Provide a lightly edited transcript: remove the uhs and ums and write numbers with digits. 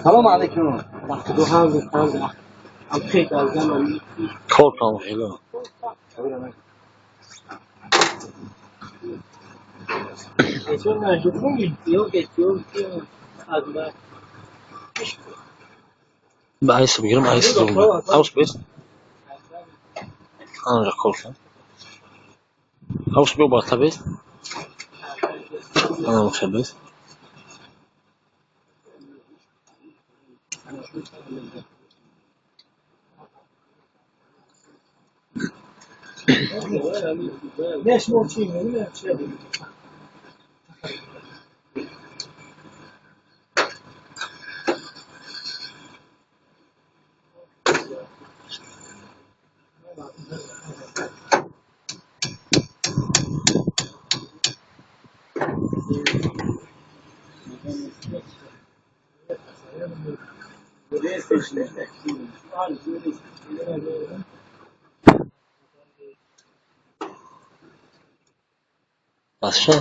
Салом алейкум. Кор кам хело. Ба айс бигирам, айс зурба. Аус бес. Анҷа кор кам. Аус биё батла бес. Ана мухша бес. Басша?